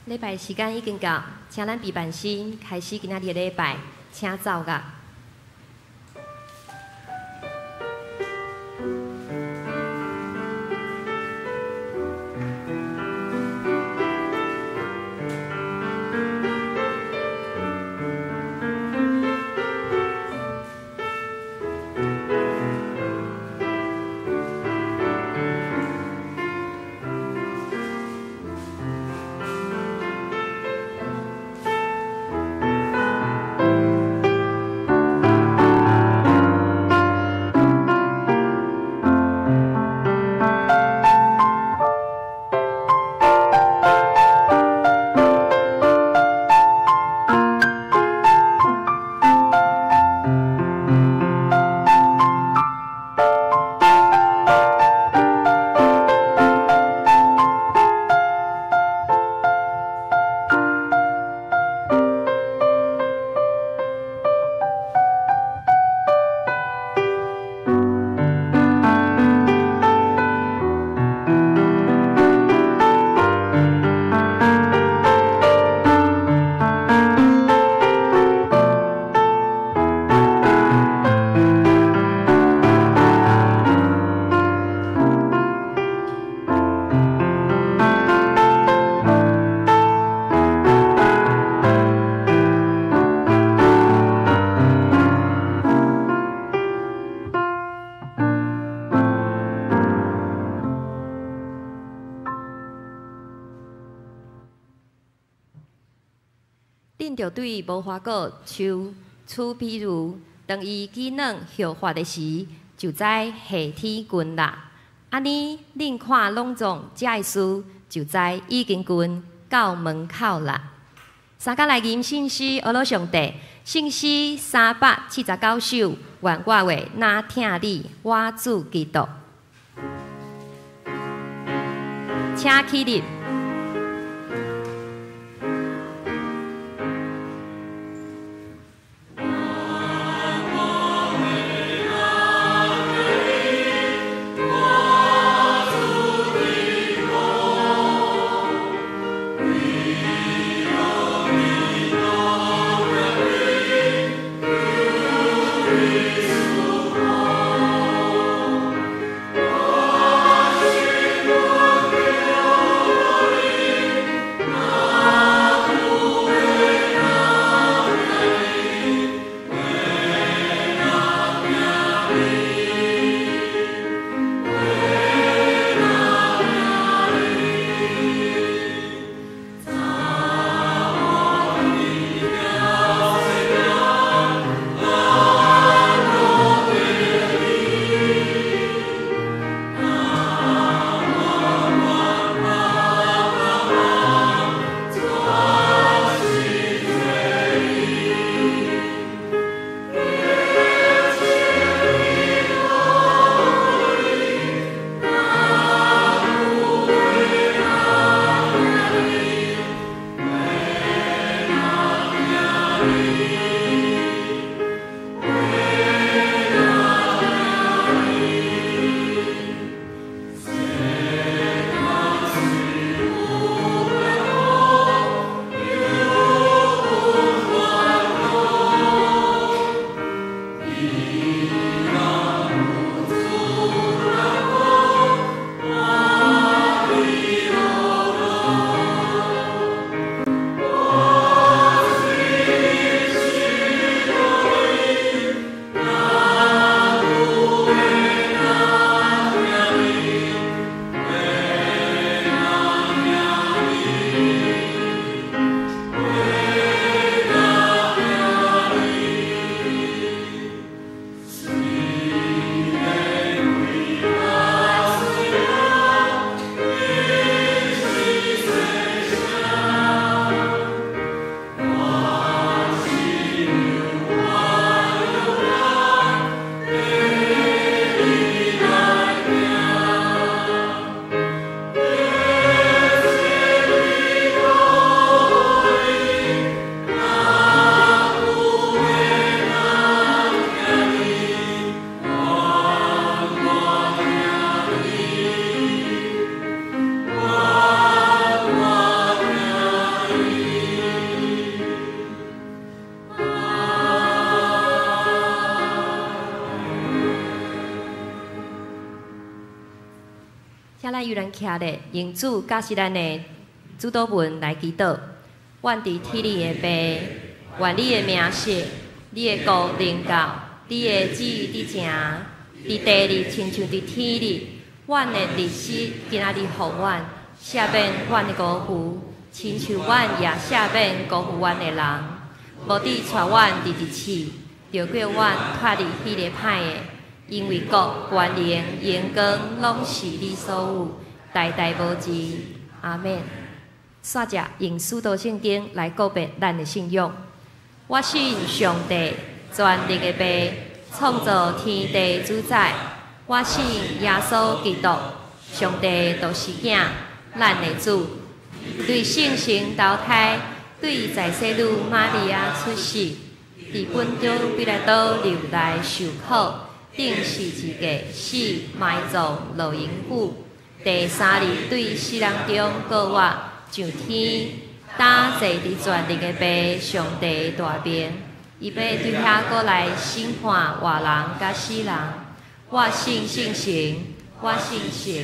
禮拜時間已經到，請咱備辦心開始今仔日的禮拜，請奏樂。恁著對無花果樹取比喻，當伊枝嫩葉發的時，就知夏天近啦。按呢，恁看攏總這的事，就知已經近到門口啦。三工來吟聖詩，阿羅上帝，聖詩379首，願我話若疼你，我主基督。請起立。請咱悠然徛咧，用主教示咱的主禱文來祈禱。阮佇天裡的父，願你的名聖，你的國臨到，你的旨意佇成，佇地裡親像佇天裡。阮的日食今仔日予阮，赦免阮的辜負，親像阮也赦免辜負阮的人。無得帶阮入入試，著救阮脫離彼个歹的。因為國、權能、榮光，攏是你所有，代代無盡。阿們。煞者用使徒聖經來告白咱的信仰。我信上帝，全能的父，創造天地主宰。我信耶穌基督，上帝獨生囝，咱的主。對聖神投胎，對在洗女瑪利亞出世，佇本丟彼拉多流來受苦，釘十字架死埋葬落陰府，第三日對死人中復活上天，擔坐佇全能的父上帝大爿，伊欲對遐閣來審判活人佮死人。我信聖神，我信聖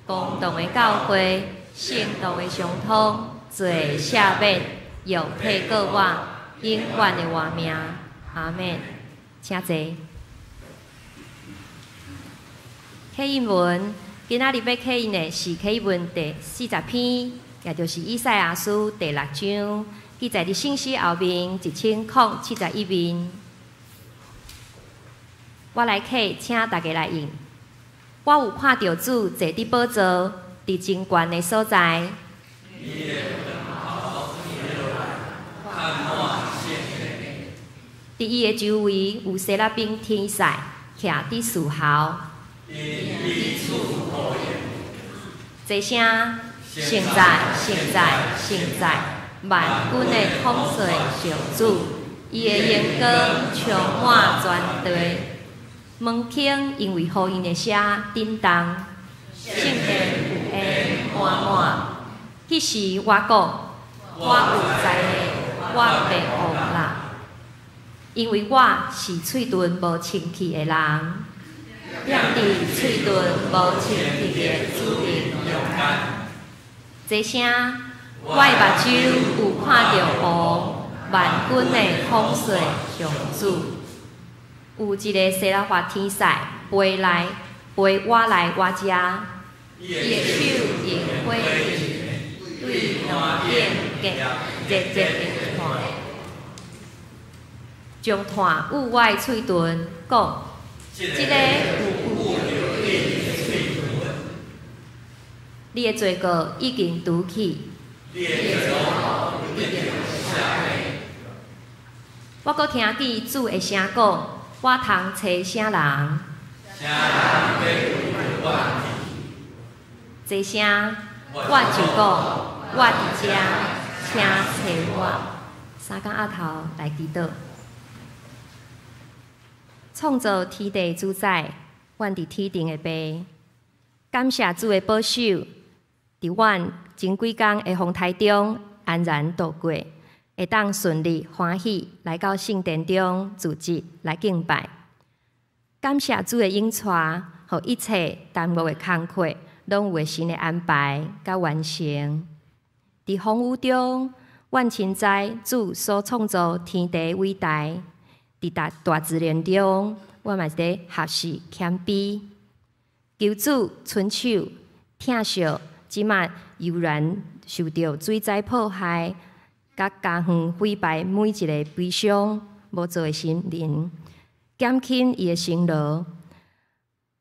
公同的教會，聖徒的相通，罪赦免，肉體復活，永遠的活命。阿們。請坐。啟應文，今仔日欲啟應的是啟應文第40篇，也就是以賽亞書第六章，記載佇聖詩後面1071面。我來啟，請大家來應。我有看著主坐佇寶座，佇真懸的所在。佇伊的周圍有西拉賓天使徛佇侍候。齊聲，聖哉，聖哉，聖哉，萬軍的統帥上主，伊的榮光充滿全地。門框因為呼應的聲震動，聖殿有煙滿滿。彼時我講，我有才的，我便戇啦，因為我是喙唇無清氣的人，踮佇喙唇無清氣的子民中間。這聲，我的目睭有看著王，萬軍的統帥上主。有一个西拉法天使飛來，飛我來我遮，伊的手用火鉗對爐頂熱熱熱的炭，將炭捂我的喙唇，講：這个有捂著你的喙唇，你的罪過已經除去，你的錯誤已經赦免。我閣聽見主的聲講：我通揣啥人？這聲，我就講，我佇遮，請揣我。三工阿頭來祈禱。創造天地主宰，阮佇天頂的父，感謝主的保守，佇阮前幾工的風颱中安然度過，會當順利歡喜來到聖殿中聚集來敬拜。感謝主的引帶，予一切耽誤的工課攏有神的安排佮完成。佇風雨中，阮深知主所創造天地偉大。佇大大自然中，我嘛是咧學習謙卑，求主伸手疼惜這馬猶原受著水災迫害，佮家園毀敗每一个悲傷無助的心靈，減輕伊的辛勞，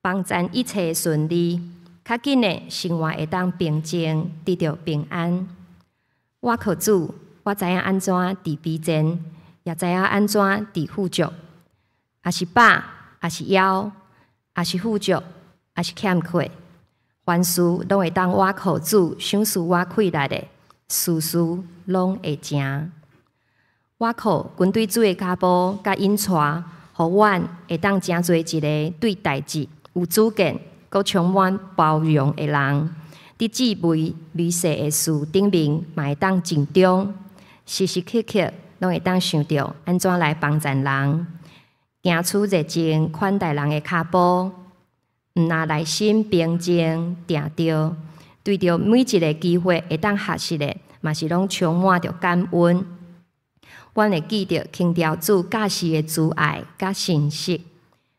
幫贊一切順利，較緊的生活會當平靜，得著平安。我靠主，我知影按怎佇卑賤，也知影按怎佇富足，抑是飽，抑是枵，抑是富足，抑是欠缺，凡事攏會當倚靠主，賞賜我氣力的，事事攏會成。我靠跟隨主的腳步佮引帶，予阮會當成做一个對代誌有主見、閣充滿包容的人。佇至微微細的事頂面，嘛會當盡忠，時時刻刻攏會當想著按怎來幫贊人，行出熱情款待人的跤步，毋毋若內心平靜定著，對著每一个機會會當學習的，嘛是攏充滿著感恩。阮會記著強調主教示的慈愛佮信實，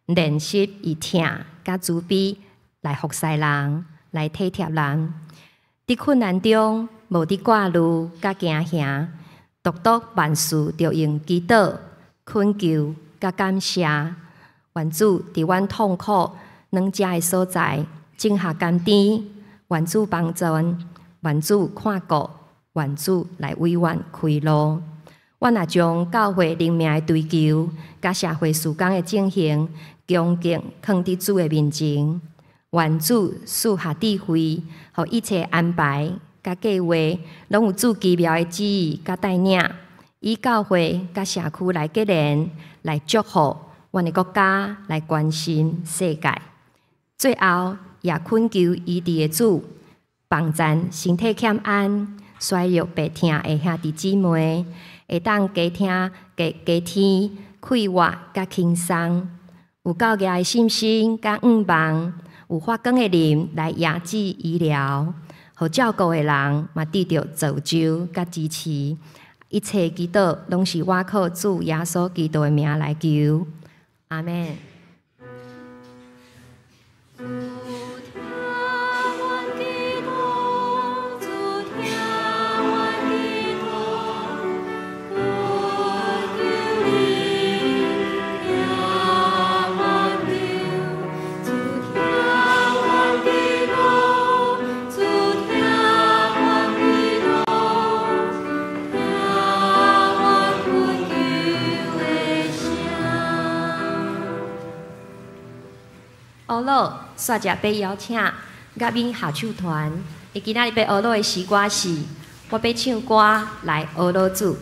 練習以疼佮慈悲來服侍人，來體貼人。佇困難中，無佇掛慮佮驚嚇，獨獨萬事著用祈禱、懇求佮感謝。願主佇阮痛苦軟弱的所在，種下甘甜。願主幫助，願主看顧，願主來為阮開路。阮也將教會靈命的追求，佮社會事工的進行，恭敬囥佇主的面前。願主賜下智慧，予一切安排佮計劃，攏有主奇妙的旨意佮帶領，以教會佮社區來結連，來祝福阮的國家，來關心世界。最後，也懇求醫治的主，幫贊身體欠安、衰弱病疼的兄弟姊妹，會當加聽加加添快活佮輕鬆，有夠額的信心佮向望，有發光的靈來醫治醫療，予照顧的人嘛得著造就佮支持。一切祈禱攏是倚靠主耶穌基督的名來求，阿們。主聽阮祈禱，主聽阮祈禱，懇求你聽阮求，主聽阮祈禱，主聽阮祈禱，聽阮懇求的聲。呵囉，煞只欲邀請甲敏合唱團，伊今仔日欲呵囉的詩歌是《我欲唱歌來呵囉主》。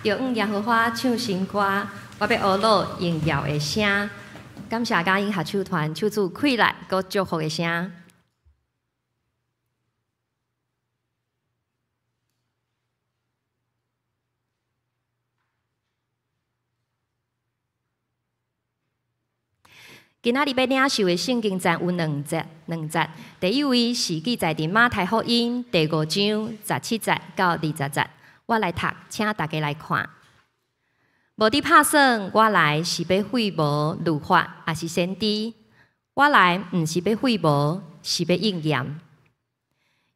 著向耶和華唱新歌，我欲呵咾榮耀的聲。感謝佳音合唱團唱出快樂閣祝福的聲。今仔日欲領受的聖經節有兩節，兩節。第一位是記載佇馬太福音第五章十七節到二十節，我來讀，請大家來看。無佇拍算，我來是欲廢無律法，抑是先知。我來毋是欲廢無，是欲應驗。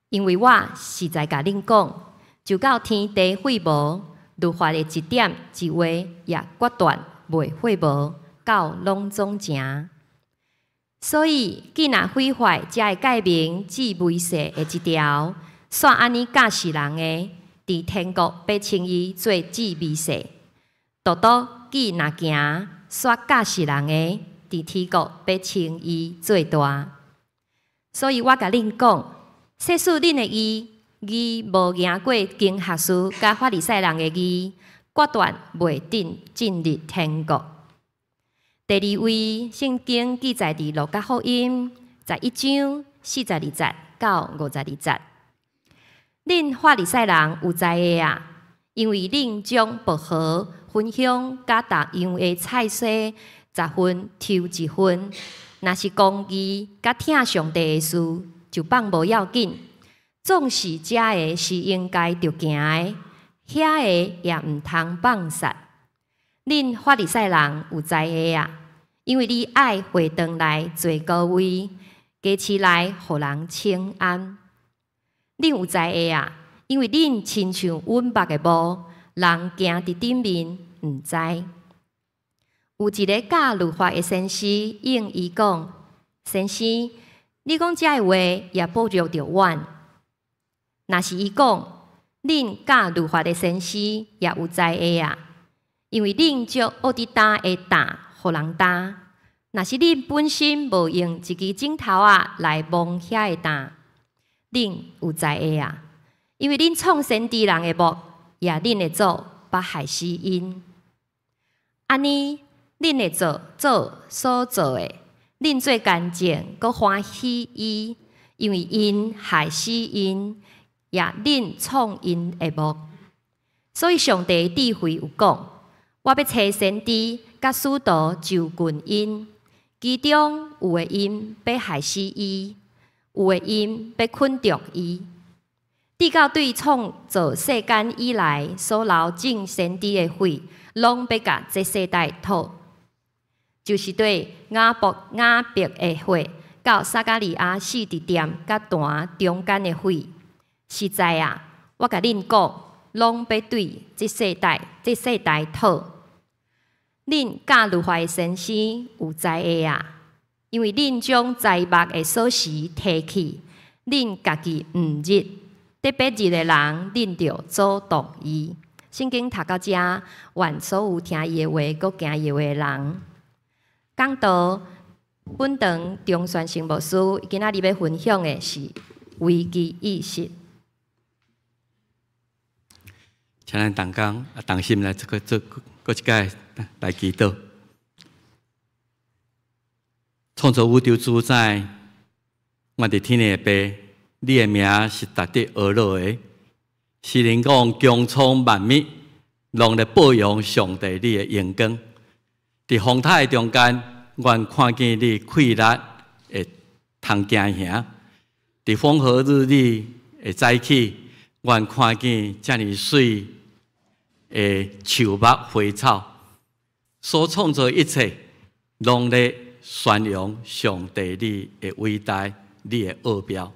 因為我實在共恁講，就到天地廢無，律法的一點一畫也決斷袂廢無，到攏總成。所以，既若毀壞遮个誡命至微細的一條，煞按呢教示人的，佇天國欲稱伊做至微細；獨獨既若行，煞教示人的，佇天國欲稱伊做大。所以我共恁講，假使恁的義義無贏過經學士佮法利賽人的義，決斷袂得進入天國。第二位聖經記載佇路加福音十一章四十二節到五十二節。恁法利賽人有災的啊！因為恁將薄荷、葷香佮逐樣的菜蔬十分抽一分，若是公義佮疼上帝的事，就放無要緊。總是這个是應該著行的，遐个也毋通放殺。恁法利賽人有災的啊！因為你愛會堂內坐高位，街市內予人請安。恁有災的啊！因為恁親像隱目的墓，人行佇頂面毋知。有一个教律法的先生應伊講：先生，你講這个話也補著著阮。若是伊講，恁教律法的先生也有災的啊！因為恁將烏佇擔的擔予人擔，若是恁本身無用一支指頭仔來摸遐个擔，恁有災的啊！因為恁創先知人的墓，也恁的祖捌害死𪜶。按呢，恁會做祖所做的，恁做乾淨，閣歡喜伊，因為𪜶害死𪜶，也恁創𪜶的墓。所以上帝智慧有講：我欲差先知佮使徒就近𪜶，其中有的𪜶欲害死伊，有的𪜶欲捆著伊。直到對創造世間以來所流眾先知的血，攏欲共這世代討，就是對亞伯亞伯的血，到撒迦利亞死佇殿佮壇中間的血。實在啊，我共恁講，攏欲對這世代這世代討。恁教律法的先生有災的啊！因為恁將財物的鎖匙提去，恁家己毋入，特欲入的人，恁著阻擋伊。聖經讀到遮，願所有聽伊的話、閣行伊的話的人，講道本堂中宣聖牧師今仔日欲分享的是危機意識。請咱同工啊，同心來這個做閣一擺來祈禱。創造宇宙主宰，願佇天的父，你的名是值得呵咾的。詩人講，穹蒼萬物攏咧報揚上帝你的榮光。佇風颱的中間，阮看見你氣力會通行行；佇風和日麗的早起，阮看見遮爾媠的樹木花草，所創造一切，攏咧宣揚上帝你的偉大，你的奧妙。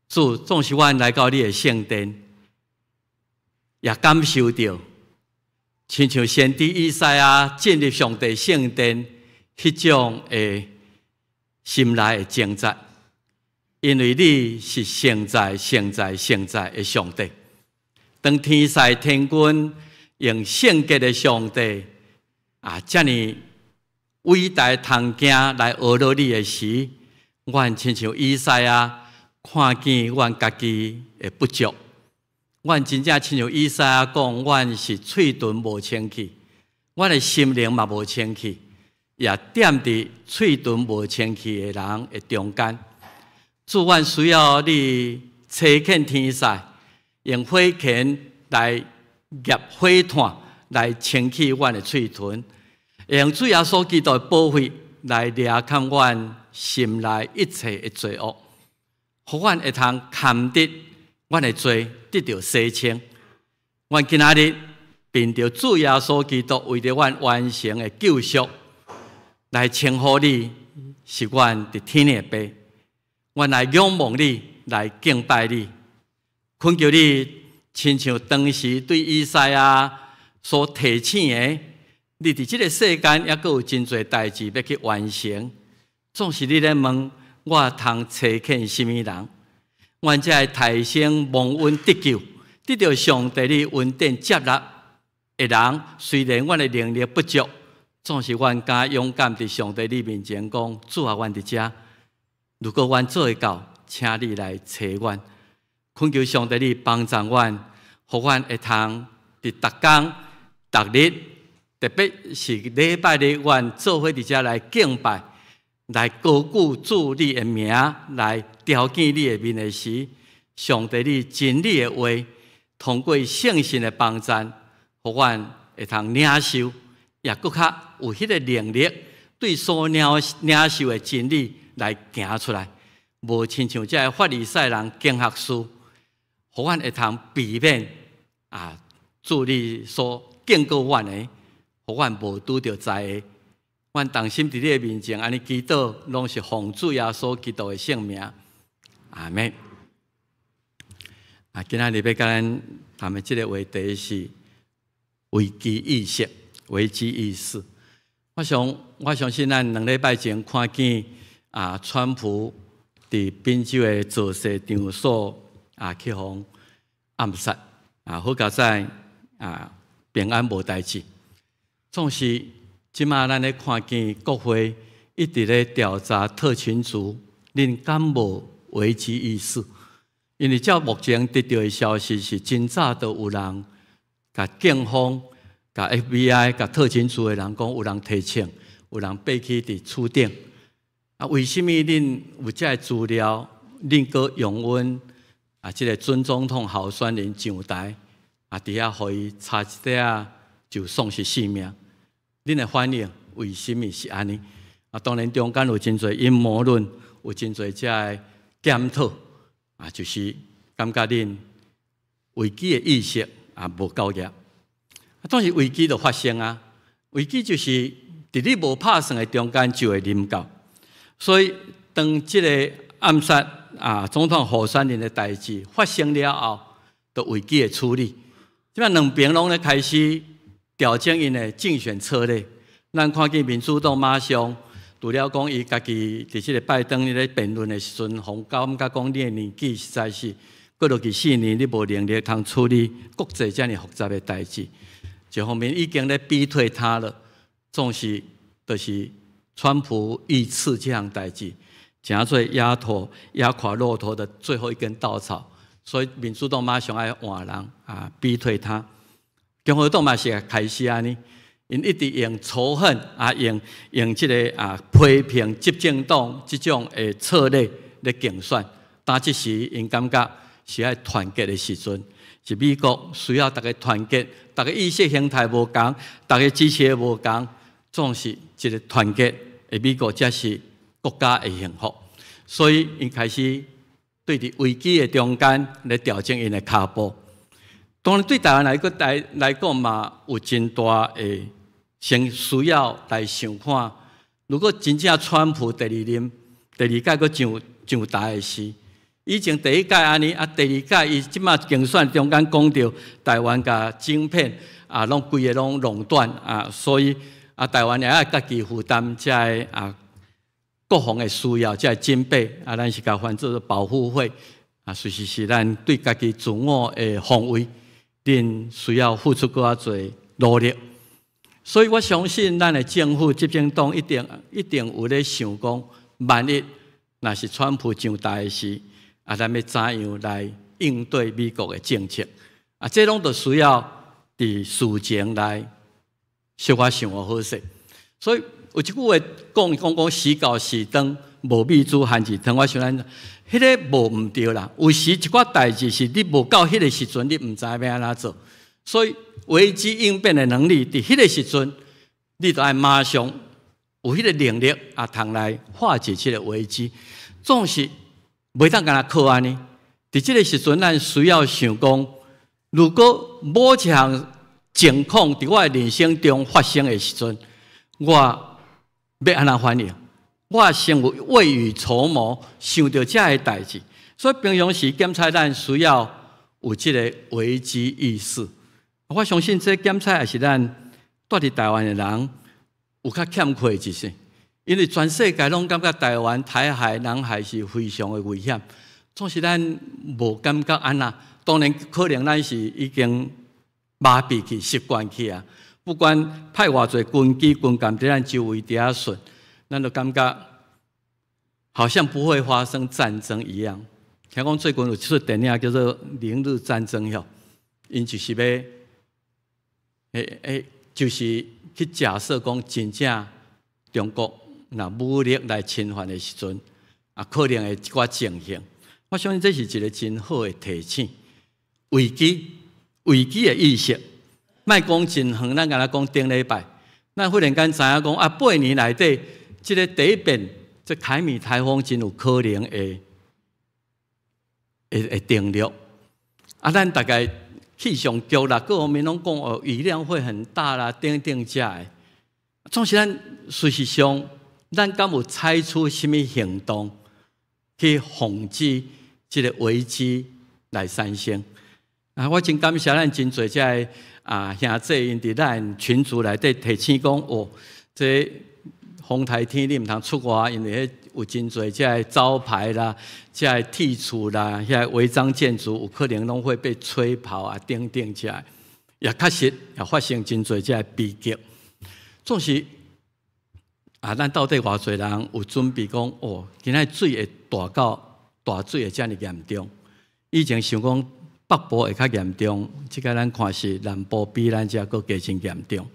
主，總是阮來到你的聖殿，也感受著，親像先知以賽亞進入上帝聖殿彼種的心內的掙扎，因為你是聖在、聖在、聖在的上帝。當天使天軍用聖潔的上帝啊，遮爾偉大通行來呵咾你的時，阮親像以賽亞看見阮家己的不足，阮真正親像以賽亞講，阮是喙唇無清氣，阮的心靈嘛無清氣，也踮佇喙唇無清氣的人的中間。主，阮需要你差遣天使，用火鉗來夾火炭來清氣阮的喙唇，用主耶穌基督的寶血來掠崁阮心內一切的罪惡，予阮會通堪得阮的罪得著洗清。阮今仔日憑著主耶穌基督為著阮完成的救贖，來稱呼你是阮佇天的爸。阮來仰望你，來敬拜你，懇求你親像當時對以賽亞所提醒的，你佇這个世間猶閣有真濟代誌欲去完成。總是你咧問我通差遣啥物人？阮才會提升蒙恩得救，得著上帝你恩典接納的人。雖然阮的能力不足，總是阮敢勇敢佇上帝你面前講：主啊，阮佇遮。如果阮做會到，請你來差阮。懇求上帝你幫助阮，予阮會通佇逐工、逐日，特別是禮拜日，阮做伙佇遮來敬拜，來高舉主你的名，來朝見你的面的時，上帝你真理的話，通過聖神的幫助，予阮會通領受，也閣較有彼个能力，對所領受的真理來行出來，無親像這个法利賽人、經學士，予阮會通避免啊，主你所警告阮的，予阮無拄著災禍。阮同心佇你的面前，按呢祈禱，攏是奉主耶穌基督的聖名。阿們。啊，今仔日欲共咱談的這个話題是危機意識、危機意識。我相信咱兩禮拜前看見啊，川普佇賓州的造勢場所啊，去予暗殺啊，好佳哉啊，平安無代誌。總是這馬咱咧看見國會一直咧調查特勤組，恁敢無危機意識？因為照目前得著的消息是，真早就有人共警方、共 FBI、共特勤組的人講，有人提槍，有人爬去佇厝頂。啊，為啥物恁有這个資料，恁閣容忍啊？這个準總統候選人上台啊，佇遐予伊差一塊仔就喪失性命？恁的反應為啥物是按呢？啊，當然中間有真濟陰謀論，有真濟這个檢討啊，就是感覺恁危機的意識啊無夠額。啊，總是危機就發生啊，危機就是佇你無拍算的中間就會臨到。所以，當這个暗殺啊總統候選人的代誌發生了後，就危機的處理。這擺兩邊攏咧開始調整𪜶的競選策略。咱看見民主黨馬上除了講伊家己佇這个拜登咧辯論的時陣，予感覺講你的年紀實在是過落去四年，你無能力通處理國際遮爾複雜的代誌。一方面已經咧逼退他了，總是就是川普遇刺這項代誌，成做壓垮駱駝的最後一根稻草，所以民主黨馬上愛換人啊，逼退他。共和黨嘛是開始按呢，𪜶一直用仇恨啊，用這个啊批評執政黨這種的策略咧競選，但這時𪜶感覺是愛團結的時陣，是美國需要逐家團結，逐家意識形態無仝，逐家支持的無仝，總是一个團結的美國才是國家的幸福。所以𪜶開始對佇危機的中間來調整𪜶的跤步。當然對台灣來講嘛，有真大的先需要來想看，如果真正川普第二任、第二屆閣上台的時，以前第一屆按呢，啊第二屆伊這馬競選中間講著台灣共晶片啊，攏規个攏壟斷啊，所以啊台灣也愛家己負擔這个啊國防的需要，這个軍備啊，咱是共翻做保護費啊，事實是咱對家己自我的防衛，恁需要付出閣較濟努力。所以我相信咱的政府執政黨一定一定有咧想講，萬一若是川普上台的時，啊，咱欲怎樣來應對美國的政策？啊，這攏都需要佇事前來小可想好勢。所以有一句話講講講時到時當，無米煮番薯湯。我想咱彼个無毋對啦。有時一寡代誌是你無到彼个時陣，你毋知欲按怎做。所以危機應變的能力，佇彼个時陣，你就愛馬上有彼个能力啊，通來化解這个危機。總是袂當干焦靠按呢。佇這个時陣，咱需要想講，如果某一項情況佇我的人生中發生的時陣，我欲按怎反應？我先有未雨綢繆，想著這个代誌。所以平常時檢查咱需要有這个危機意識。我相信這檢查也是咱蹛佇台灣的人有較欠缺一些，因為全世界攏感覺台灣、台海、南海是非常的危險，總是咱無感覺按怎。當然可能咱是已經麻痹去、習慣去啊。不管派偌濟軍機、軍艦佇咱周圍佇遐巡，咱就感覺好像不會發生戰爭一樣。聽講最近有一齣電影叫做《凌日戰爭》吼，𪜶就是欲，就是去假設講真正中國若武力來侵犯的時陣，啊，可能會一寡情形。我相信這是一個真好的提醒。危機，危機的意識，莫講真遠，咱干焦講頂禮拜，咱忽然間知影講啊，8年內底，這个第一遍，這凱米颱風真有可能會登陸。啊，咱大概氣象局啦，各方面攏講哦，雨量會很大啦，等等遮的。總是咱事實上，咱敢有採取啥物行動去防止這个危機來產生？啊，我真感謝咱真濟這个兄弟，𪜶佇咱群組內底提醒講，哦，這風颱天你毋通出外，因為彼有真濟這个招牌啦、這个鐵厝啦、遐違章建築有可能攏會被吹跑啊，等等這个，也確實也發生真濟這个悲劇。總是啊，咱到底偌濟人有準備講，哦，今仔水會大到大水會遮爾嚴重？以前想講北部會較嚴重，這擺咱看是南部比咱遮閣加真嚴重。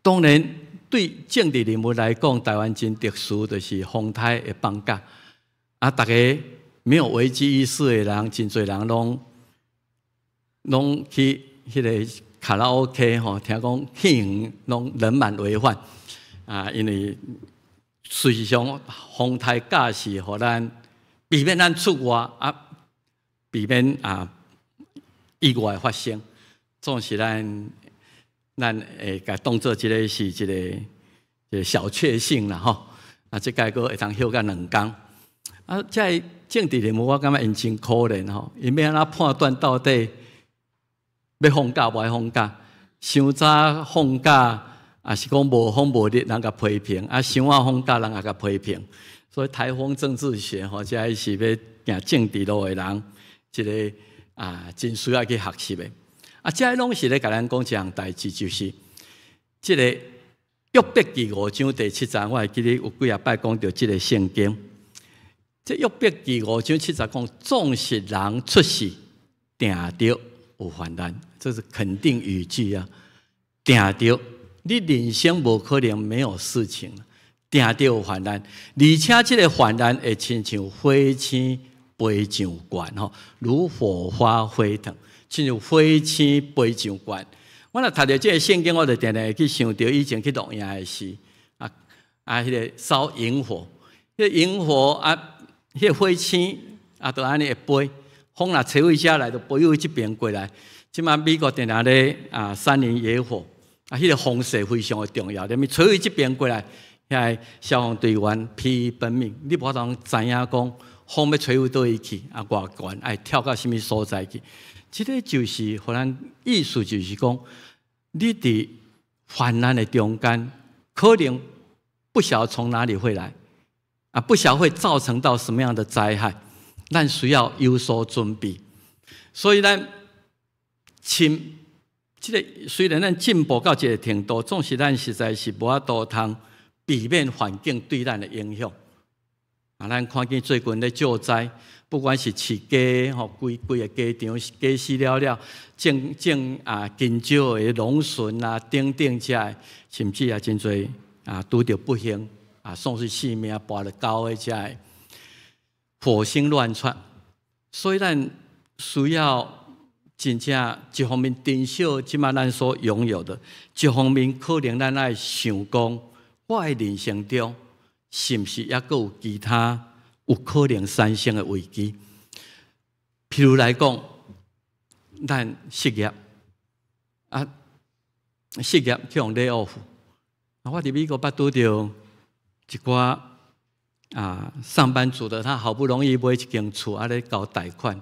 當然，對政治人物來講，台灣真特殊，就是風颱會放假。啊，逐家沒有危機意識的人，真濟人攏去彼个卡拉 OK 吼，聽講戲院攏人滿為患。啊，因為事實上風颱假是予咱避免咱出外啊，避免意外發生，總是咱會共當做這个是一个小確幸啦吼。啊，這擺閣會當歇甲兩工。啊，這个政治人物我感覺𪜶真可憐吼，𪜶欲按怎判斷到底欲放假無愛放假？傷早放假，也是講無風無日，人共批評；啊，傷晚放假，人也共批評。所以颱風政治學吼，這个是欲行政治路的人，一个真需要去學習的。啊，這攏是咧共咱講一項代誌，就是這个約伯記五章第七節，我會記得有幾仔擺講著這个聖經。這約伯記五章七節講，總是人出世，定著有患難，這是肯定語句啊！定著，你人生無可能沒有事情，定著有患難，而且這个患難會親像火星飛上懸吼，如火花飛騰，親像火星飛上懸。我若讀著這个聖經，我就定定會去想著以前去露營的時，彼个燒營火，彼個營火啊，彼個火星啊，就按呢會飛，風若吹位遮來，就飛位這邊過來。這擺美國定定咧山林野火，啊，彼個風勢非常的重要，連吹位這邊過來，遐个消防隊員疲於奔命，你無法度知影講風欲吹佗位去，啊，偌懸愛跳到啥物所在去。這个就是予咱意思，就是講，你佇患難的中間，可能不曉得從哪裡會來，啊，不曉得會造成到什麼樣的災害，咱需要有所準備。所以咱親，這个雖然咱進步到這个程度，總是咱實在是無法度通避免環境對咱的影響。啊，咱看見最近咧救災，不管是飼雞吼，規規個雞場雞死了了，種種啊香蕉的農損啊等等遮的，甚至也真濟啊拄著不幸啊喪失性命，跋著狗的遮的火星亂竄，所以咱需要真正一方面珍惜這馬咱所擁有的，一方面可能咱愛想講，我的人生中是毋是猶閣有其他有可能產生的危機？譬如來講，咱失業啊，失業去予 lay off 啊，我佇美國捌拄著一寡啊上班族的，他好不容易買一間厝，啊咧交貸款，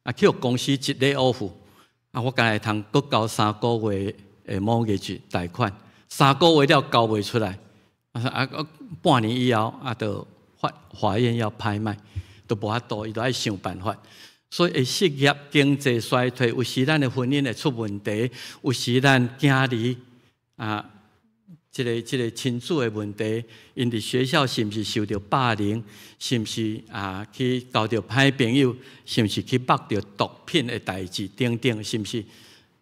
啊去予公司一 lay off，啊我敢若會通閣交3個月的 mortgage 貸款，三個月了交袂出來，啊啊半年以後啊，就法院要拍賣，都無法度，伊都愛想辦法。所以會失業、經濟衰退，有時咱的婚姻會出問題，有時咱囝兒啊，這個親子的問題，𪜶佇學校是毋是受著霸凌，是毋是啊去交著歹朋友，是毋是去縛著毒品的代誌等等，是毋是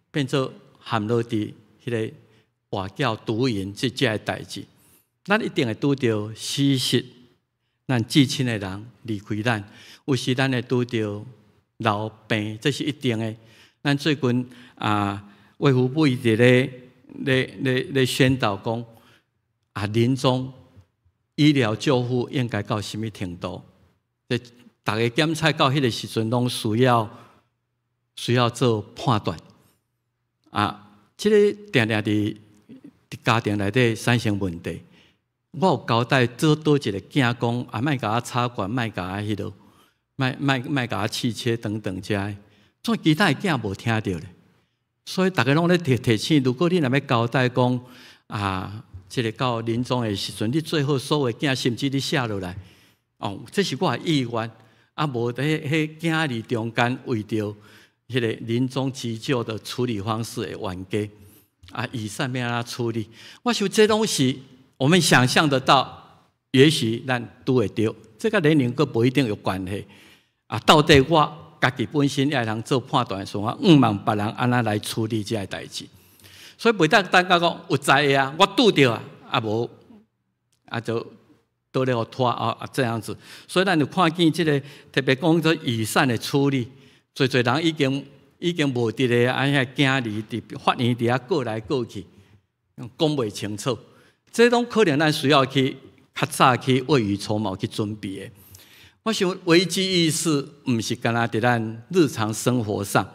變做陷落佇彼個外教毒癮這這个代誌？咱一定會拄著死失咱至親的人離開咱，有時咱會拄著老病，這是一定的。咱最近啊，衛福部一直咧宣導講啊，臨終醫療救護應該到啥物程度？這逐个檢測到彼个時陣，攏需要做判斷。啊，這个定定佇家庭內底產生問題。我有交代做佗一个囝講，啊，莫共我插管，莫共我彼落，莫莫莫共我氣切等等遮的，所以其他的囝無聽著咧。所以逐家攏咧提醒，如果你若欲交代講啊，這个到臨終的時陣，你最好所有囝甚至你寫落來，哦，這是我的意願。啊，無佇彼囝兒中間為著彼个臨終急救的處理方式會冤家，啊，遺產欲按怎處理？我想這攏是我們想象得到，也許咱拄會著，這個年齡閣無一定有關係。啊，到底我家己本身也會通做判斷的時候，我向望別人按怎來處理這个代誌。所以袂當等到講有災啊，我拄著啊，啊無啊就倒咧予拖啊啊這樣子。所以咱就看見這个特別講做遺產的處理，濟濟人已經無佇咧，啊遐囝兒佇法院佇遐告來告去，講袂清楚。這攏可能咱需要去較早去未雨綢繆去準備的。我想危機意識毋是干焦佇咱日常生活上，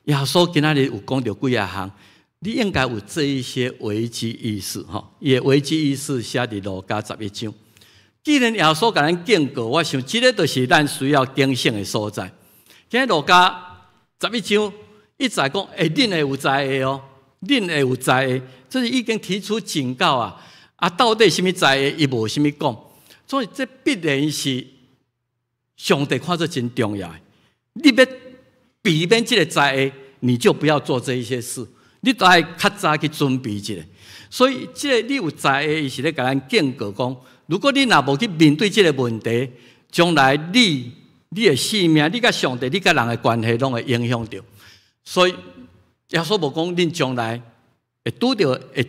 耶穌今仔日有講著幾仔項，你應該有這一些危機意識吼。伊的危機意識寫佇路加十一章。既然耶穌共咱警告，我想這个就是咱需要警醒的所在。今日路加十一章一再講，欸，恁會有災禍哦，恁會有災禍，這是已經提出警告啊！啊，到底啥物災禍，伊無啥物講，所以這必然是上帝看做真重要的。你欲避免這个災禍，你就不要做這一些事，你都愛較早去準備一下。所以，這个你有災禍，伊是咧共咱警告講，如果你若無去面對這个問題，將來你的性命，你佮上帝、你佮人的關係，攏會影響著。所以耶穌無講恁將來會拄著會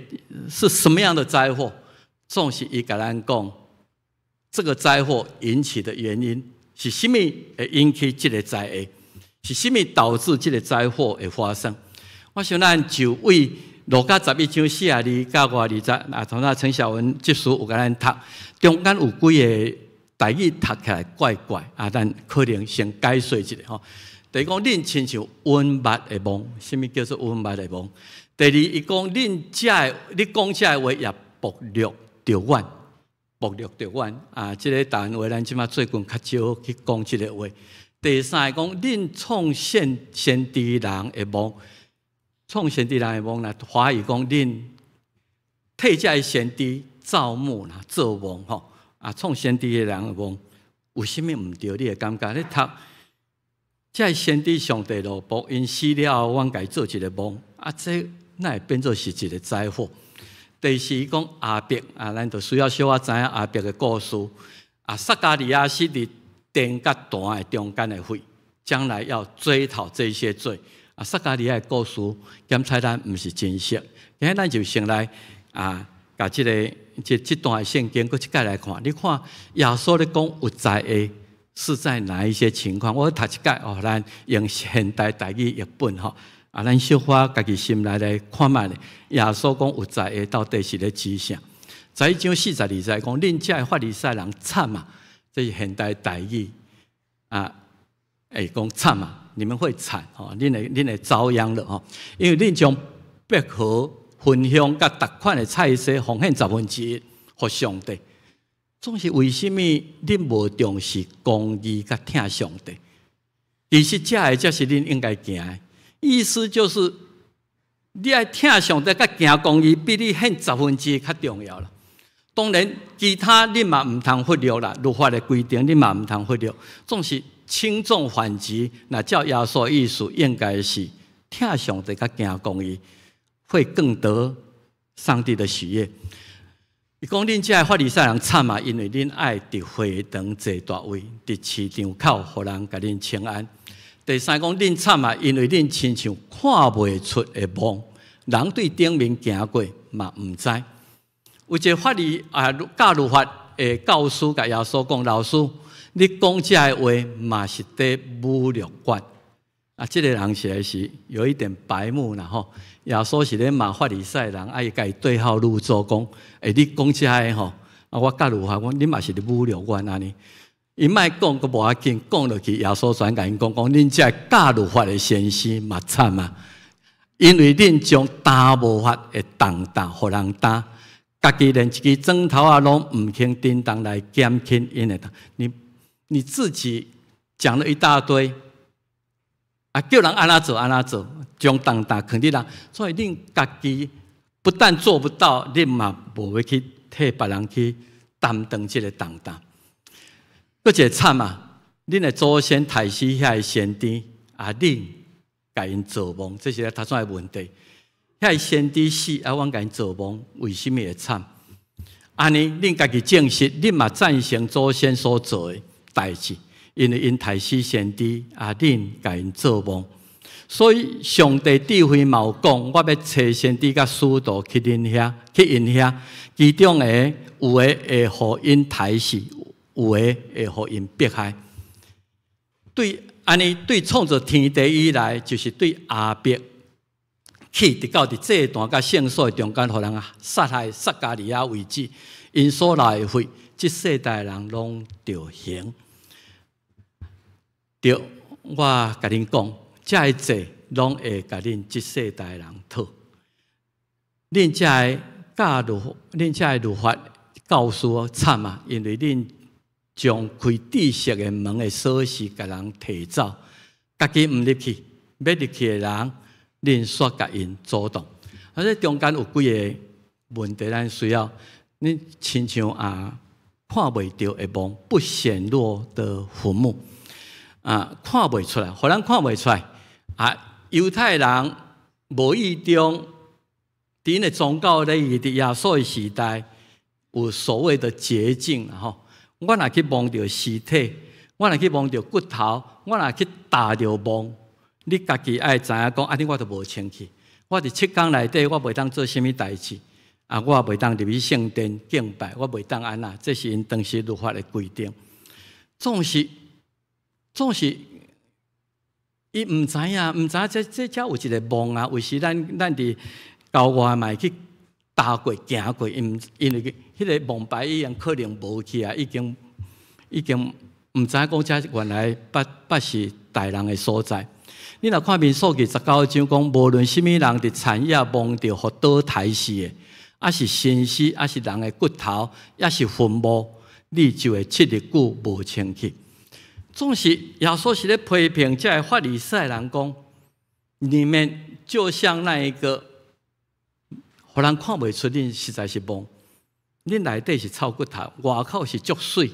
是什麼樣的災禍，總是伊共咱講，這個災禍引起的原因是啥物會引起這个災禍，是啥物導致這个災禍會發生。我想咱就為路加十一章42到52節，啊，頭先陳小文執事有共咱讀，中間有幾个台語讀起來怪怪，啊，咱可能先解說一下吼。第一講，恁親像隱密的夢，啥物叫做隱密的夢？第二，伊講恁遮的，你講遮的話也暴露著阮，暴露著阮啊！這个台灣話咱這馬最近較少去講這个話。第三个講，恁創先知人的墓，創先知人的墓啦，華語講恁替這个先知造墓啦，做夢吼啊，創先知的人的夢，有啥物毋對？你會感覺你讀？這个先知上帝奴僕，𪜶死了後，阮共伊做一个夢，啊，這哪會變做是一个災禍？第四講亞伯啊，咱就需要小可知影亞伯的故事。啊，撒迦利亞是佇殿佮壇的中間的血，將來要追討這些罪。啊，撒迦利亞的故事，檢猜咱毋是真熟，今日咱就先來啊，共這个這這段的聖經閣一擺來看。你看耶穌咧講有災的是在哪一些情況？我讀一擺哦，咱用現代台語譯本吼，啊，咱小可家己心內來看覓咧。耶穌講有災的到底是咧指啥？11章42節講，恁這个法利賽人慘啊！這是現代台語啊，會講慘啊！你們會慘吼，恁會遭殃了吼，因為恁將薄荷、葷香佮逐款的菜色奉獻1/10，予上帝。總是為啥物恁無重視公義佮疼上帝？其實這个才是恁應該行的。意思就是，你愛疼上帝佮行公義，比你獻十分之一較重要啦。當然，其他你嘛毋通忽略啦，律法的規定你嘛毋通忽略。總是輕重緩急，若照耶穌意思，應該是疼上帝佮行公義，會更得上帝的喜悅。伊講恁這个法利賽人慘啊，因為恁愛佇會堂坐大位，佇市場口予人共恁請安。第三講恁慘啊，因為恁親像看袂出的墓，人對頂面行過嘛毋知。有一个法利啊教律法的教師共耶穌講：老師，你講這个話嘛是佇侮辱阮。啊，這个人實在是有一點白目啦吼。耶穌是咧罵法利賽人，啊伊共伊對號入座講：欸，你講這个吼，啊我教律法講，你嘛是咧侮辱阮按呢。伊莫講閣無要緊，講落去耶穌轉共𪜶講講，恁這个教律法的先生嘛慘啊，因為恁將擔無法的重擔予人擔。家己連一支指頭仔攏毋肯振動來減輕𪜶的擔，你自己講了一大堆，啊，叫人按怎做按怎做，將重擔囥佇人，所以恁家己不但做不到，恁嘛無欲去替別人去擔當這个重擔。閣一个慘啊！恁的祖先刣死遐个先知，啊，恁共𪜶做墓，這是頭先的問題。遐个先知死，啊，阮共𪜶做墓，為啥物會慘？按呢，恁家己證實，恁嘛贊成祖先所做的代誌，因為𪜶刣死先知，啊，恁共𪜶做墓。所以上帝智慧嘛有講，我欲差先知佮使徒去恁遐，去𪜶遐，其中的有的會予𪜶刣死，有的會予𪜶迫害。對，按呢對創造天地以來，就是對亞伯去直到佇祭壇佮聖所的中間，予人殺害撒迦利亞為止，𪜶所流的血，這世代人攏著還。對，我共恁講，這个債攏會共恁這世代人討。恁這个教律，恁這个律法教師慘啊！因為恁將開知識的門的鎖匙共人提走，家己毋入去，欲入去的人，恁煞共𪜶阻擋。啊，這中間有幾个問題，咱需要恁親像啊，看袂著的墓，不顯露的墳墓啊，看袂出來，予人看袂出來啊。猶太人無意中，佇𪜶的宗教禮儀，佇耶穌的時代，有所謂的潔淨吼。我若去摸著屍體，我若去摸著骨頭，我若去踏著墓，你家己愛知影講，按呢我就無清氣。我佇7工內底，我袂當做啥物代誌，啊，我也袂當入去聖殿敬拜，我袂當按怎，這是𪜶當時律法的規定。總是，伊毋知影，毋知影這這遮有一个墓啊，有時咱佇郊外嘛會去踏過行過，因為彼个墓牌已經可能無去啊，已經毋知影講這原來捌是刣人的所在。你若看民數記19章講，無論啥物人佇田野摸著予刀刣死的，抑是身屍，抑是人的骨頭，抑是墳墓，你就會7日久無清氣。總是耶穌是咧批評這个法利賽人講，你們就像那一個，予人看袂出恁實在是墓，恁內底是臭骨頭，外口是足媠，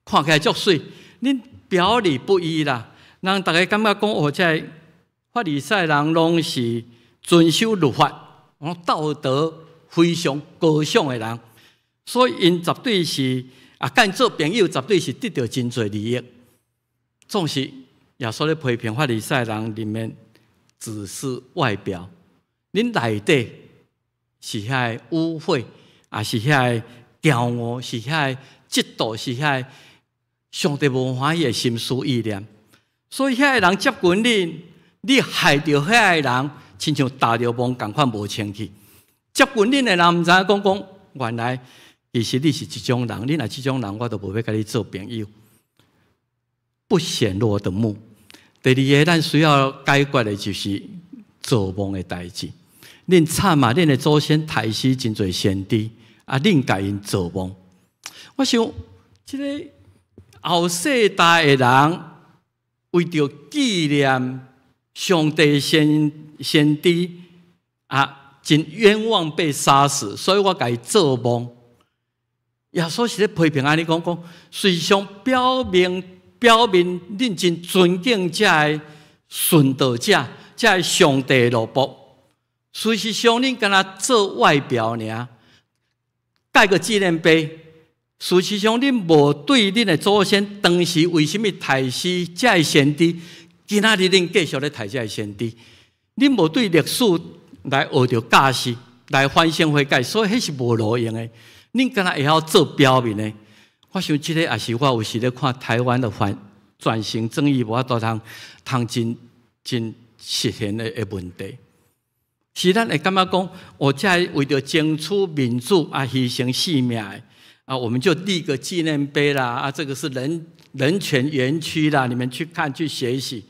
看起來足媠，恁表裡不一啦。人逐家感覺講哦，這个法利賽人攏是遵守律法，道德非常高尚的人，所以𪜶絕對是啊，佮𪜶做朋友絕對是得著真濟利益。總是耶穌咧批評法利賽人裡面只是外表，恁內底是遐个污穢，也是遐个驕傲，是遐个嫉妒，是遐个上帝無歡喜的心思意念。所以遐个人接近恁，你害著遐個人，親像踏著墓仝款無清氣。接近恁的人毋知影講講，原來其實你是這種人，你若這種人，我都無欲佮你做朋友。不顯落的墓。第二個，咱需要解決的就是造夢的代誌。恁慘啊！恁的祖先刣死真濟先知，啊，恁共𪜶造夢。我想，這個後世代的人為著紀念上帝先知啊，真冤枉被殺死，所以我共伊造夢。耶穌是咧批評按呢講講，事實上表明表面恁真尊敬這个殉道者，這个上帝奴僕。事實上，恁敢若做外表爾，蓋個紀念碑。事實上，恁無對恁的祖先當時為啥物刣死這个先知，今仔日恁繼續咧刣這个先知，恁無對歷史來學著教訓，來反省悔改，所以彼是無路用的。恁敢若會曉做表面的。我想這個也是我有時咧看台灣的反轉型正義無法度通通真真實現的問題。是咱會感覺講，我這為著爭取民主啊，犧牲性命的啊，我們就立個紀念碑啦，啊，這個是人權園區啦，你們去看去學習。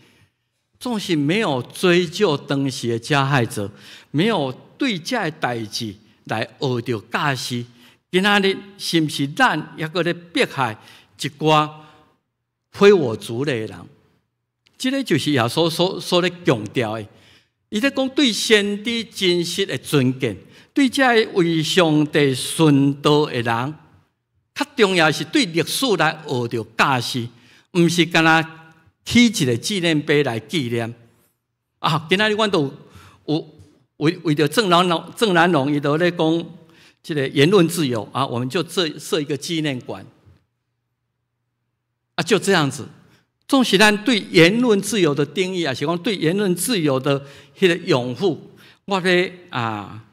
總是沒有追究當時的加害者，沒有對這个代誌來學著教訓。今仔日是毋是咱猶閣咧迫害一寡非我族類的人？這個就是耶穌所咧強調的。伊咧講對先知真實的尊敬，對這个為上帝殉道的人，較重要是對歷史來學著教訓，毋是干焦起一個紀念碑來紀念。啊，今仔日阮都有為著鄭南榕，伊都咧講這個言論自由啊，我們就設一個紀念館。啊，就這樣子。總是咱對言論自由的定義，也是講對言論自由的彼個擁護，我欲啊，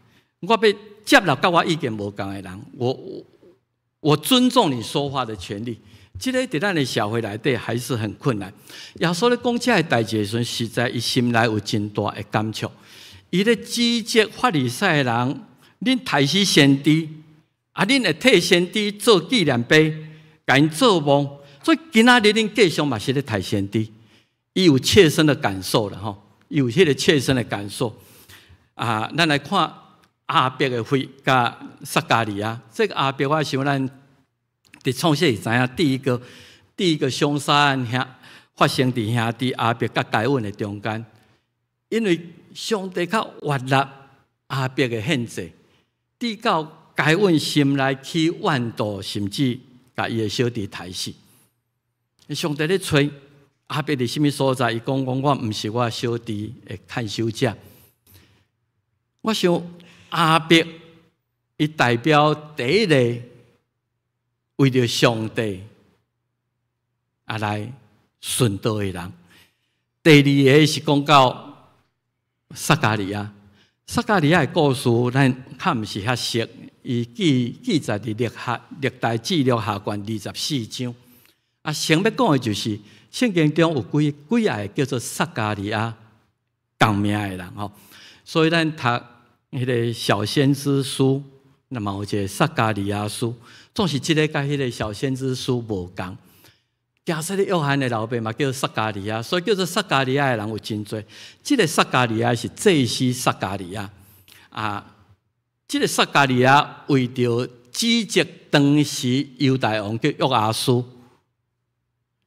我欲接納佮我意見無仝的人，我尊重你說話的權利。這個佇咱的社會內底還是很困難。耶穌咧講這个代誌的時陣，實在伊心內有真大的感觸。伊咧指責法利賽人，恁刣死先知，啊，恁會替先知做紀念碑，共𪜶做墓。所以今仔日恁繼續嘛是咧刣先知，伊有切身的感受啦吼，伊有彼个切身的感受。啊，咱來看亞伯的血佮撒迦利亞，這個亞伯我想咱佇創世會知影，第一個兇殺案遐發生佇兄弟亞伯佮該隱的中間，因為上帝較悅納亞伯的獻祭，直到該隱心內起怨妒，甚至共伊的小弟刣死。上帝咧揣亞伯佇啥物所在？伊講講我毋是我小弟的看守者。我想亞伯伊代表第一個為著上帝啊來殉道的人。第二个是講到撒迦利亞，撒迦利亞的故事，咱較毋是遐熟。伊記載佇歷代志下卷24章。啊，先欲講的就是聖經中有幾幾个叫做撒迦利亞仝名的人吼，所以咱讀彼个小先知書，那嘛有一个撒迦利亞書，總是這个佮彼个小先知書無仝。驚洗禮約翰的老爸嘛叫撒迦利亞，所以叫做撒迦利亞的人有真濟。這个撒迦利亞是祭司撒迦利亞啊，這个撒迦利亞為著指責當時猶大王叫約阿斯，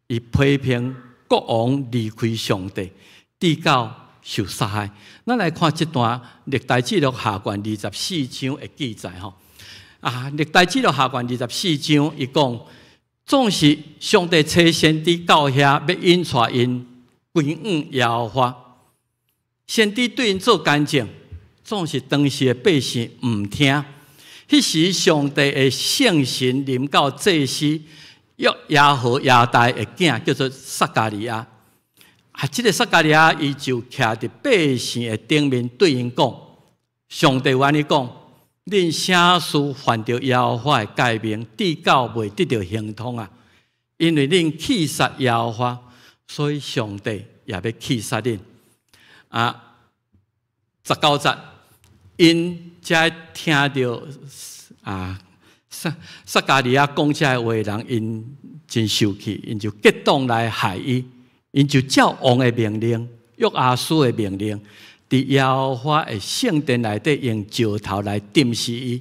伊批評國王離開上帝，直到受殺害。咱來看這段歷代志下卷24章的記載吼。啊，歷代志下卷24章，伊講，總是上帝差先知到遐，欲引帶𪜶歸向耶和華。先知對𪜶做見證，總是當時的百姓毋聽。彼時上帝的聖神臨到祭司約耶何耶大的囝叫做撒迦利亞。啊，這个撒迦利亞伊就徛佇百姓的頂面對𪜶講：上帝按呢講，恁啥事犯著耶和華的誡命，至到未得著亨通啊！因為恁棄殺耶和華，所以上帝也欲棄殺恁。啊，19節，𪜶才聽著啊，撒迦利亞講這个話的人，𪜶真受氣，𪜶就結黨來害伊。𪜶就照王的命令，約阿斯的命令，佇耶和華的聖殿內底用石頭來釘死伊。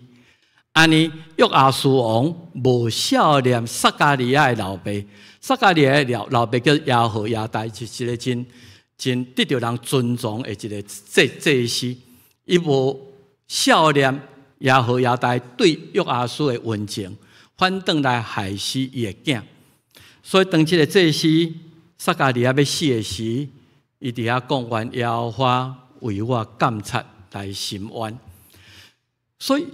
按呢，約阿斯王無赦免撒迦利亞的老爸，撒迦利亞的老爸叫耶何耶大，是一个真真得著人尊重的一个祭司。伊無赦免耶何耶大對約阿斯的恩情，反轉來害死伊的囝。所以當這个祭司撒迦利亞欲死的時，伊佇遐講願耶和華為我監察來伸冤。所以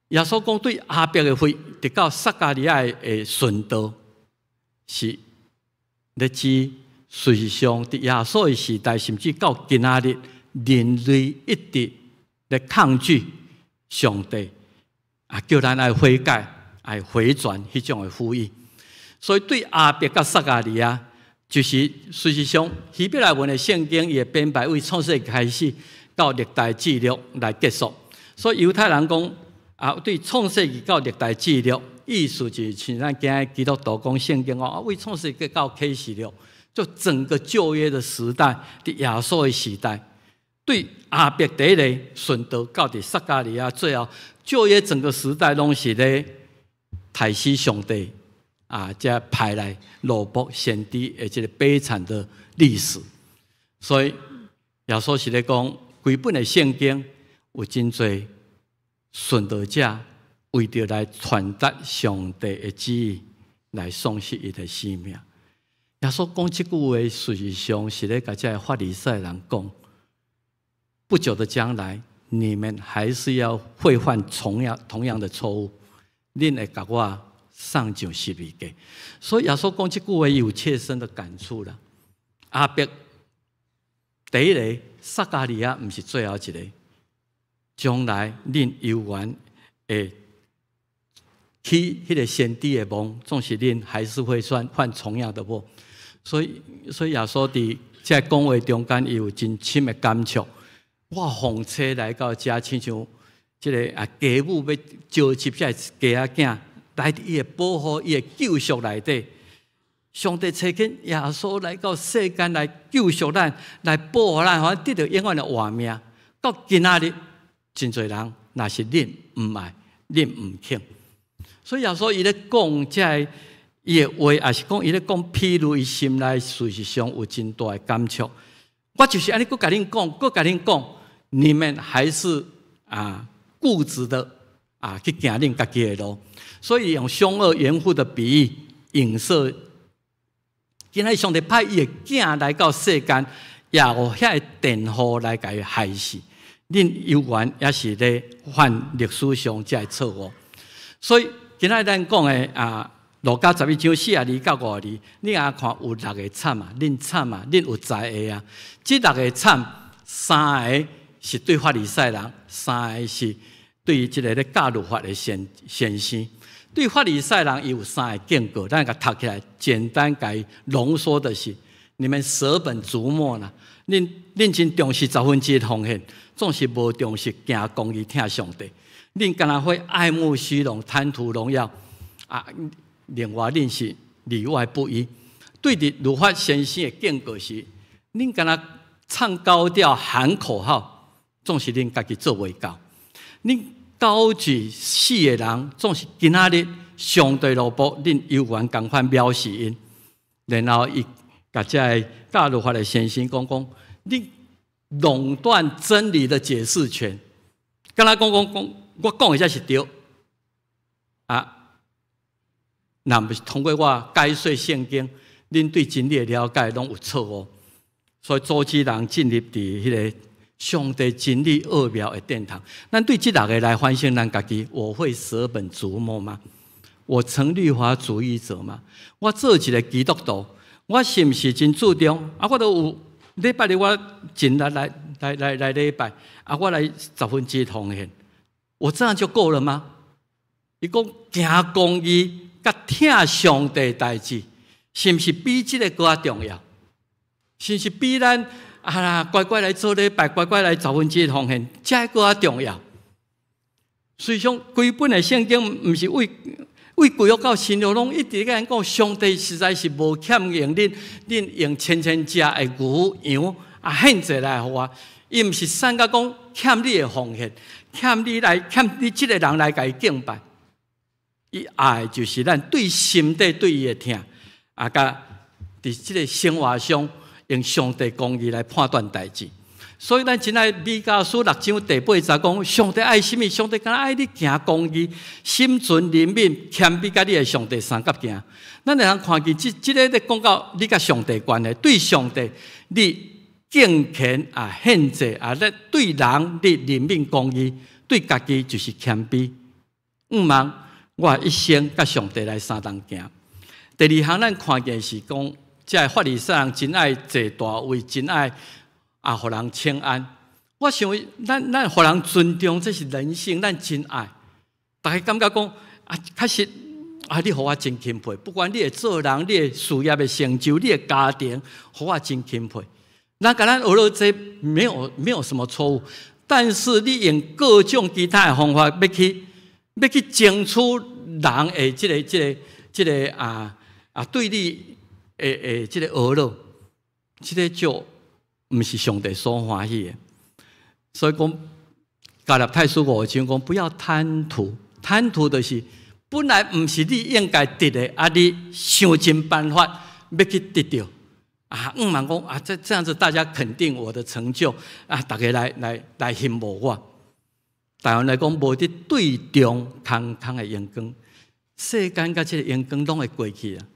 耶穌講對亞伯的血，直到撒迦利亞的順道，是咧指事實上佇耶穌的時代，甚至到今仔日，人類一直咧抗拒上帝啊，叫咱愛悔改、愛回轉彼種的呼籲。所以對亞伯佮撒迦利亞，就是事實上希伯來文的聖經，伊的編排為創世記開始到歷代志錄來結束。所以猶太人講啊，對創世記到歷代志錄，意思就是像咱今日基督徒講聖經哦，啊，為創世記到啟示錄，就整個舊約的時代，佇耶穌的時代，對亞伯第一個順道到佇撒迦利亞，最後舊約整個時代攏是咧刣死上帝啊，才派來奴僕先知的這个悲慘的歷史。所以耶穌是咧講，規本的聖經有真濟殉道者為著來傳達上帝的旨意，來喪失伊的生命。耶穌講這句話，事實上是咧共這个法利賽人講：不久的將來，你們還是要會犯同樣的錯誤，恁會共我送上十字架。所以耶穌講這句話，有切身的感觸啦。亞伯第一个，撒迦利亞毋是最後一个，將來恁猶原會起彼个先知的夢，總是恁還是會犯同樣的錯。所以耶穌佇這講話中間，伊有真深的感觸。我奉差來到遮，親像這个啊繼母欲召集這个雞仔囝來佇伊的保護、伊的救贖內底。上帝差遣耶穌來到世間來救贖咱，來保護咱，予咱得著永遠的活命。到今仔日，真濟人若是恁毋愛，恁毋肯。所以耶穌伊咧講這个伊的話，也是講伊咧講譬喻，伊心內事實上有真大的感觸。我就是按呢，閣共恁講，閣共恁講，你們還是啊固執的啊去行恁家己的路。所以用兇惡園戶的比喻影射，今仔日上帝派伊的囝來到世間，也予遐个電雨來共伊害死。恁猶原也是咧犯歷史上這个錯誤。所以今仔日咱講的啊，路加11章42到52，你若看有六个慘啊，恁慘啊，恁有才的啊。這六个慘，三个是對法利賽人，三个是對這个咧教律法的先生。對法利賽人，伊有三个警告，咱共讀起來，簡單共濃縮的是：你們捨本逐末啦，恁真重視十分之一奉獻，總是無重視行公義、疼上帝。恁敢若會愛慕虛榮、貪圖榮耀啊！另外，恁是裡外不一。對佇律法先生的警告是：恁敢若唱高調、喊口號，總是恁家己做袂到。恁高舉四个人，總是今仔日上帝奴僕，恁猶原仝款藐視𪜶。然後伊共這个教律法的先生講講，你壟斷真理的解釋權，敢若講講講，我講的才是對啊！若毋是通過我解說聖經，恁對真理的了解攏有錯誤。所以組織人進入佇彼个上帝真理奧妙的殿堂。咱對這六个來反省咱家己，我會捨本逐末嗎？我成律法主義者嗎？我做一个基督徒，我是毋是真注重？啊，我都有禮拜日我盡力來禮拜，啊，我來十分之一奉獻，我這樣就夠了嗎？伊講行公義佮疼上帝代誌，是毋是比這个閣較重要？是毋是比咱啊乖乖來做禮拜，乖乖來十分之一奉獻，這閣較重要？所以講，規本的聖經毋是為舊約到新約，攏一直共咱講，上帝實在是無欠用恁用千千隻的牛羊啊獻祭來予我，伊毋是散甲講欠你的奉獻，欠你這个人來共伊敬拜。伊愛就是咱對心底對伊的疼，啊，佮佇這个生活上用上帝公義來判斷代誌。所以咱真愛彌迦書六章第八節講，上帝愛啥物？上帝敢若愛你行公義，心存憐憫，謙卑佮你的上帝相佮行。咱會通看見這個咧講到你佮上帝關係，對上帝你敬虔啊獻祭啊，咧對人你憐憫公義，對家己就是謙卑。向望我一生佮上帝來相同行。第二項咱看見是講，這个法利賽人真愛坐大位，真愛啊，予人請安。我想，咱予人尊重，這是人性，咱真愛。逐家感覺講啊，確實啊，你予我真欽佩。不管你的做人，你的事業的成就，你的家庭，予我真欽佩。咱共咱學了這沒有什麼錯誤，但是你用各種其他的方法欲去爭取人的這個對你的這個呵咾，這個就毋是上帝所歡喜的。所以講，加拉太書五章講，不要貪圖，貪圖就是本來毋是你應該得的，啊，你想盡辦法欲去得著。啊，向望講啊，這樣子大家肯定我的成就啊，逐家來羨慕我。台灣來講，無佇對中空空的榮光，世間佮這个榮光攏會過去啊。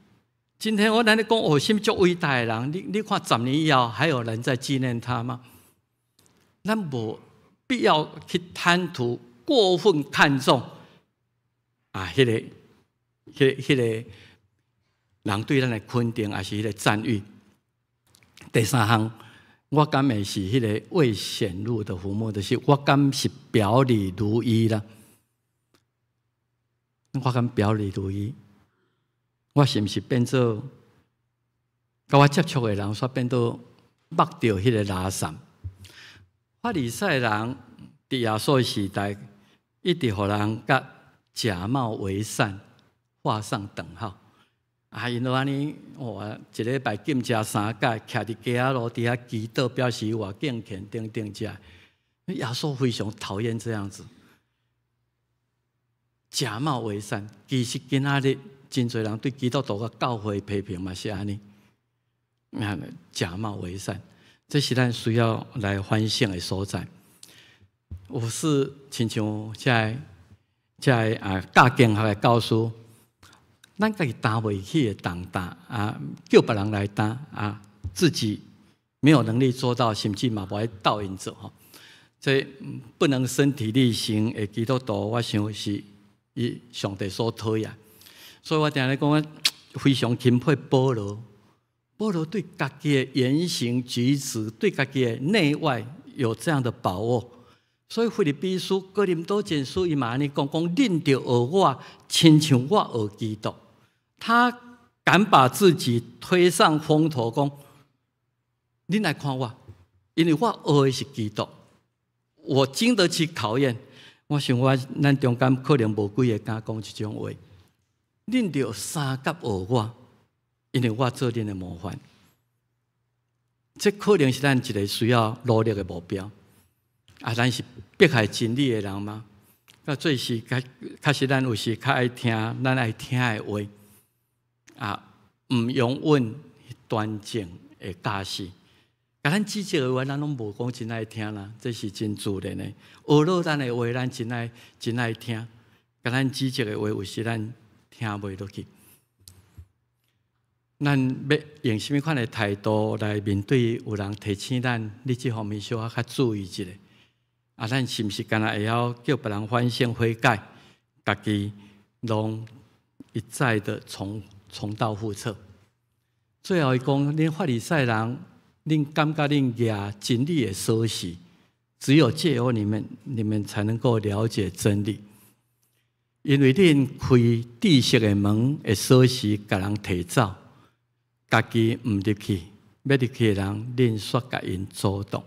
今天我咱咧講哦，啥物足偉大的人，你看10年以後還有人在紀念他嗎？咱無必要去貪圖、過分看重啊，彼個人對咱的肯定，抑是彼个讚譽。第三項，我敢會是彼个未顯露的浮木，就是我敢是表裡如一啦。我敢表裡如一，我是毋是變做佮我接觸的人，煞變做目著彼个垃圾？法利賽人佇耶穌時代，一直予人佮假冒為善畫上等號。啊，𪜶都按呢，哇，一禮拜禁食三擺，徛佇街仔路佇遐祈禱，表示偌敬虔等等遮。耶穌非常討厭這樣子，假冒為善。其實今仔日真濟人對基督徒佮教會批評嘛是按呢，假冒為善，這是咱需要來反省的所在。有時親像這个啊教經學的教師，咱家己擔袂起的重擔啊，叫別人來擔啊，自己沒有能力做到，甚至嘛無愛鬥𪜶做吼。這不能身體力行的基督徒，我想是伊上帝所討厭。所以我定定講，非常欽佩保羅。保羅對家己的言行舉止，對家己的內外有這樣的把握。所以腓立比書、哥林多前書，伊嘛按呢講，講恁著學我，親像我學基督。他敢把自己推上風頭，講恁來看我，因為我學的是基督，我經得起考驗。我想我咱中間可能無幾個敢講這種話。恁著相佮學我，因為我做恁的模範。這可能是咱一個需要努力的目標。啊，咱是迫害真理的人嗎？到最時確確實，咱有時較愛聽咱愛聽的話，啊，毋容忍端正的教示。共咱指責的話，咱攏無講真愛聽啦，這是真自然的。呵咾咱的話，咱真愛聽；共咱指責的話，有時咱聽袂落去。咱欲用啥物款的態度來面對有人提醒咱，你這方面小可較注意一下。啊，咱是毋是敢若會曉叫別人反省悔改，家己攏一再的重蹈覆轍？最後伊講，恁法利賽人，恁感覺恁舉真理的鎖匙，只有借由你們，你們才能夠了解真理。因為恁開知識的門的鎖匙，共人提走。家己毋入去，欲入去的人，恁煞共𪜶阻擋。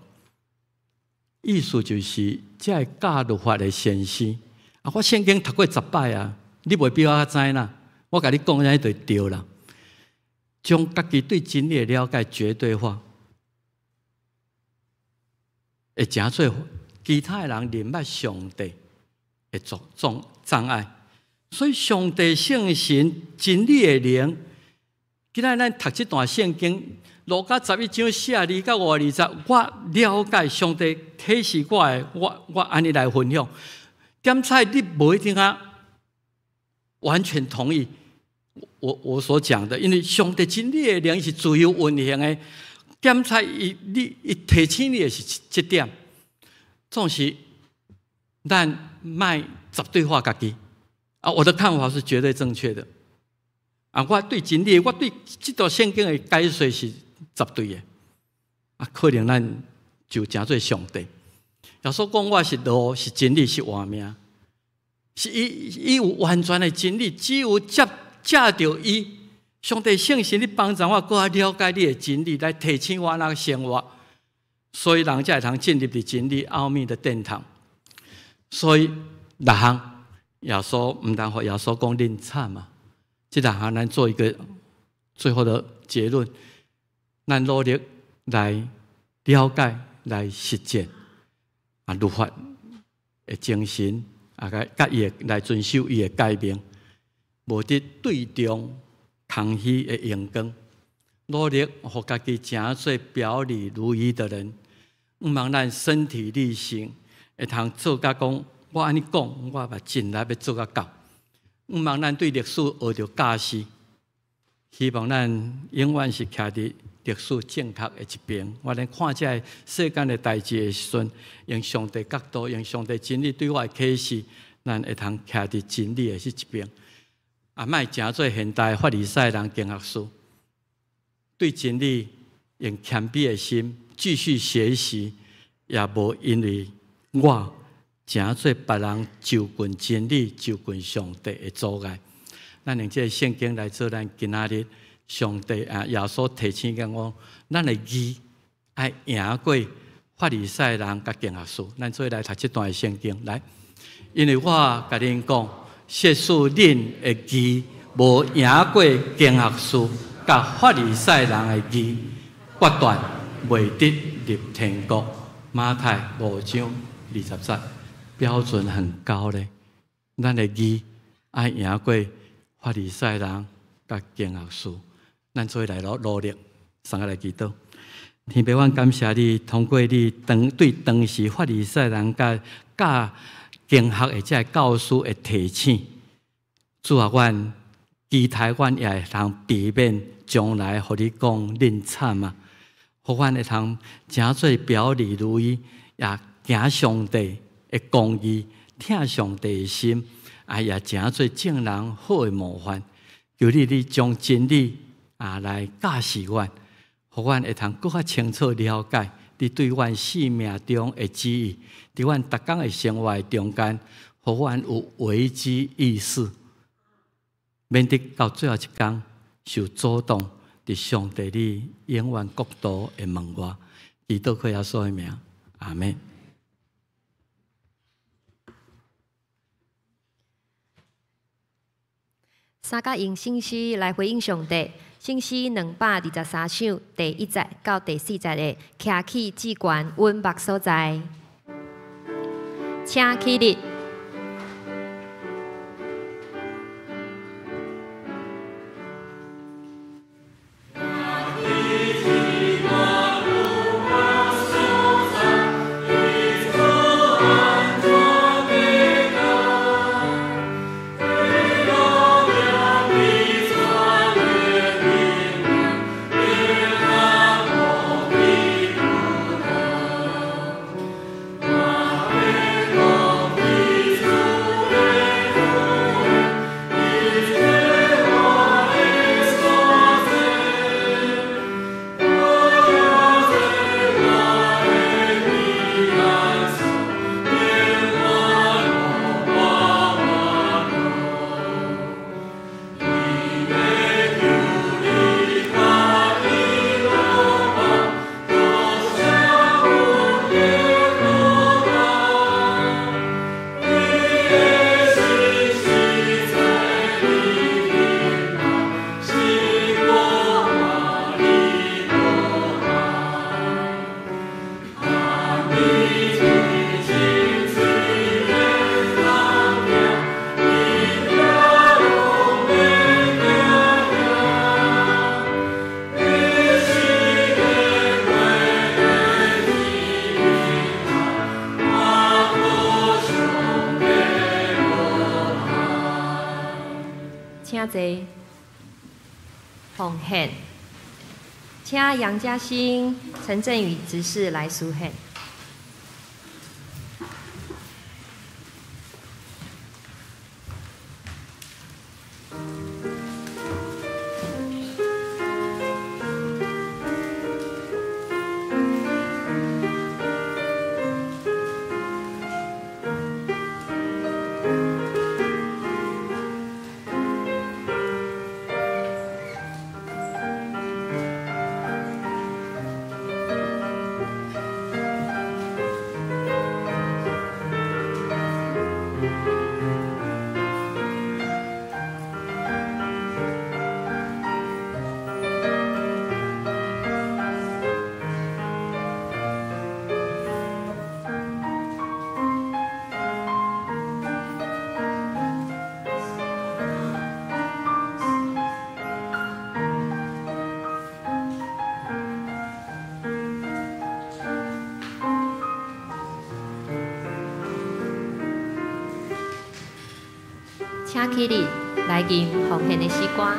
意思就是，這个教律法的先生啊，我聖經讀過十擺啊，你袂比我較知啦。我共你講，按呢就對啦。將家己對真理的了解絕對化，會成做其他的人認捌上帝的種障礙。所以，上帝聖神真理的靈。今仔咱讀這段聖經，路加十一章42到52節，我了解上帝啟示我的，我按呢來分享。點解你無一定啊完全同意我所講的？因為上帝真理的靈是自由運行的，點解伊你伊提醒你的是這點，總是咱莫絕對化家己啊！我的看法是絕對正確的。啊！我對真理，我對這段聖經的解說是絕對的。啊，可能咱就成做上帝。耶穌講我是路，是真理，是活命，是伊伊有完全的真理，只有藉著伊，上帝聖神你幫助我，閣較了解你的真理，來提醒我按怎生活，所以人才會通進入佇真理奧秘的殿堂。所以六項，耶穌毋通予耶穌講恁慘啊！這兩項咱做一個最後的結論，咱努力來了解、來實踐啊，律法的精神啊，佮伊的來遵守伊的誡命，無佇對中空虛的榮光，努力予家己成做表裡如一的人，毋望咱身體力行，會通做甲講，我按呢講，我嘛盡力欲做甲到。毋望咱對歷史學著教示，希望咱永遠是徛佇歷史正確的一邊。我咧看這个世間的代誌的時陣，用上帝角度，用上帝真理對我的啟示，咱會通徛佇真理的彼一邊。啊，莫成做現代法利賽人經學士，對真理用謙卑的心繼續學習，也無因為我成做別人就近真理、就近上帝的阻礙。咱用這个聖經來做咱今仔日上帝啊，耶穌提醒緊我，咱的義愛贏過法利賽人佮經學士。咱做伙來讀這段的聖經來，因為我共恁講，設使恁的義無贏過經學士佮法利賽人的義，決斷袂得入天國。馬太5章20節，標準很高咧。咱的義愛贏過法利賽人佮經學士，咱做伙來努力，送來祈禱。天父，阮感謝你，通過你當對當時法利賽人佮教經學的這个教師的提醒，主啊，阮期待阮也會通避免將來予你講恁慘啊，予阮會通成做表裡如一，也行上帝的公義，疼上帝的心，啊，也成做眾人好的模範。求你，你將真理啊來教示阮，予阮會通閣較清楚了解你對阮生命中的旨意，佇阮逐工的生活中間，予阮有危機意識，免得到最後一工受阻擋，佇上帝你永遠國度的門外。祈禱靠耶穌的名，阿們。三甲用聖詩來回應上帝，聖詩223首第一節到第四節的，徛起至懸穩目所在，請起立。獻。請楊嘉欣、陳振宇執事來書獻。請起立來吟奉獻的詩歌。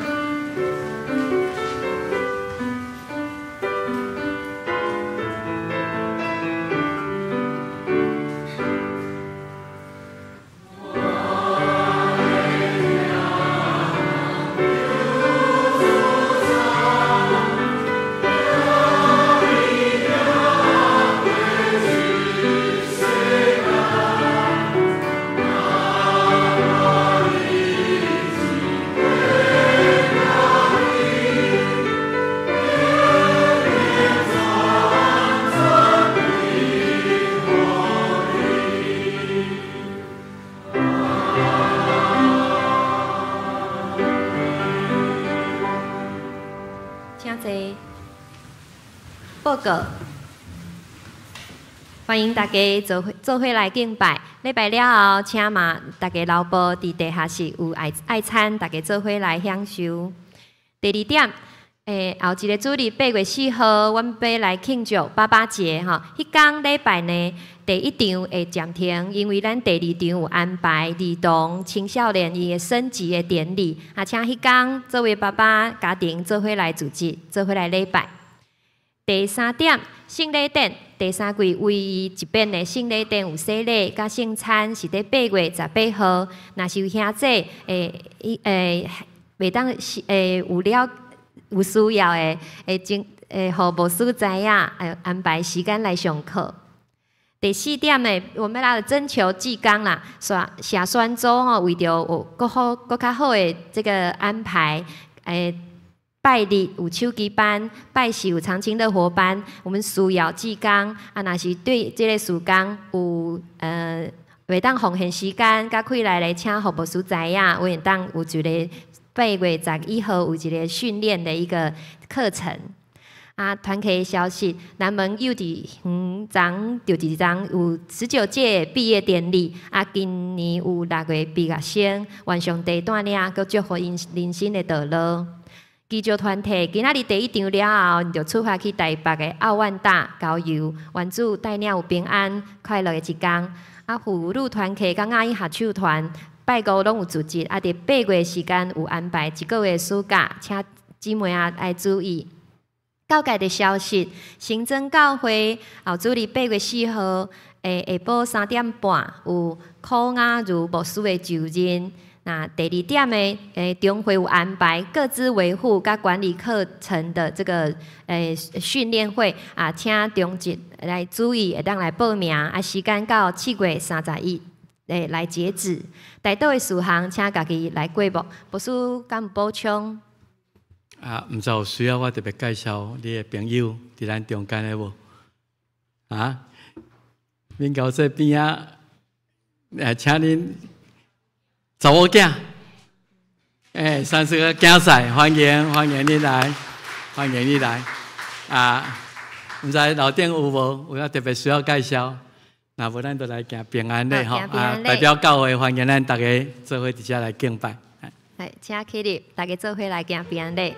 請坐。報告，歡迎大家做伙做伙來敬拜。禮拜了後，請嘛大家留步佇地下室有愛愛餐，大家做伙來享受。第二點，後一个主日8月4號，阮欲來慶祝爸爸節吼。彼工禮拜呢，第一場會暫停，因為咱第二場有安排兒童青少年伊的升級的典禮。啊，請彼工作為爸爸家庭做伙來組織，做伙來禮拜。第三點，聖禮典，第三季唯一一遍的聖禮典有洗禮佮聖餐，是佇8月18號。若是有兄弟，袂當是有了有需要的，會經會予牧師知影，安排時間來上課。第四點呢，我們來徵求志工啦，社選組吼，為著有閣好、閣較好的這個安排，拜日有手機班，拜四有長青樂活班，我們需要志工，啊，若是對這個事工有袂當奉獻時間，佮開來咧，請予牧師知影，有會當有一個8月11號有一個訓練的一個課程。啊，團契的消息，南門幼稚園昨就佇昨有19屆畢業典禮，啊，今年有6個畢業生，願上帝帶領，閣祝福𪜶人生的道路。基督團體今仔日第一場了後，就出發去台北的奧萬大郊遊，願主帶領有平安快樂的一天。啊，婦女團體佮亞裔合唱團拜五攏有組織，啊，佇8月時間有安排一個月暑假，請姊妹仔愛注意。教界的消息，新莊教會後主日8月4號下晡3點半有柯雅如牧師的就任。那第二點呢，中會有安排個資維護佮管理課程的這個訓練會啊，請中職來注意，會當來報名啊，時間到7月31來截止。代禱的事項，請家己來過目。牧師敢有補充？啊，毋知有需要我特別介紹你的朋友佇咱中間的無？啊，面交這邊仔，請恁查某囝，三四個囝婿，歡迎歡迎你來，歡迎你來。啊，毋知樓頂有無？有啥特別需要介紹？若無，咱就來行平安禮吼。啊，代表教會歡迎咱逐家做伙佇遮來敬拜。來，請起立，大家做伙來行平安禮。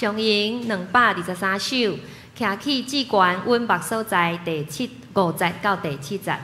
上詠223首，徛起至懸穩目所在第七五節到第七節。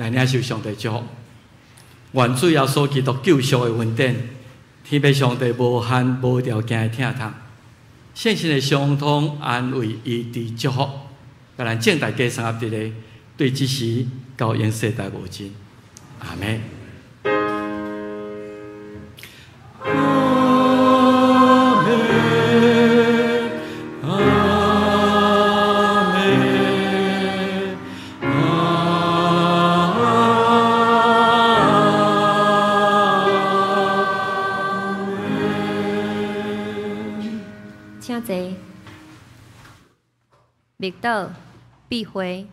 來領受上帝祝福，願主耶穌基督救贖的恩典，天父上帝無限無條件的疼痛，聖神的相通安慰醫治祝福，共咱眾大家相合佇咧，對這時到永世代無盡。阿們。阿們，阿們，阿們。請坐。默禱、閉會。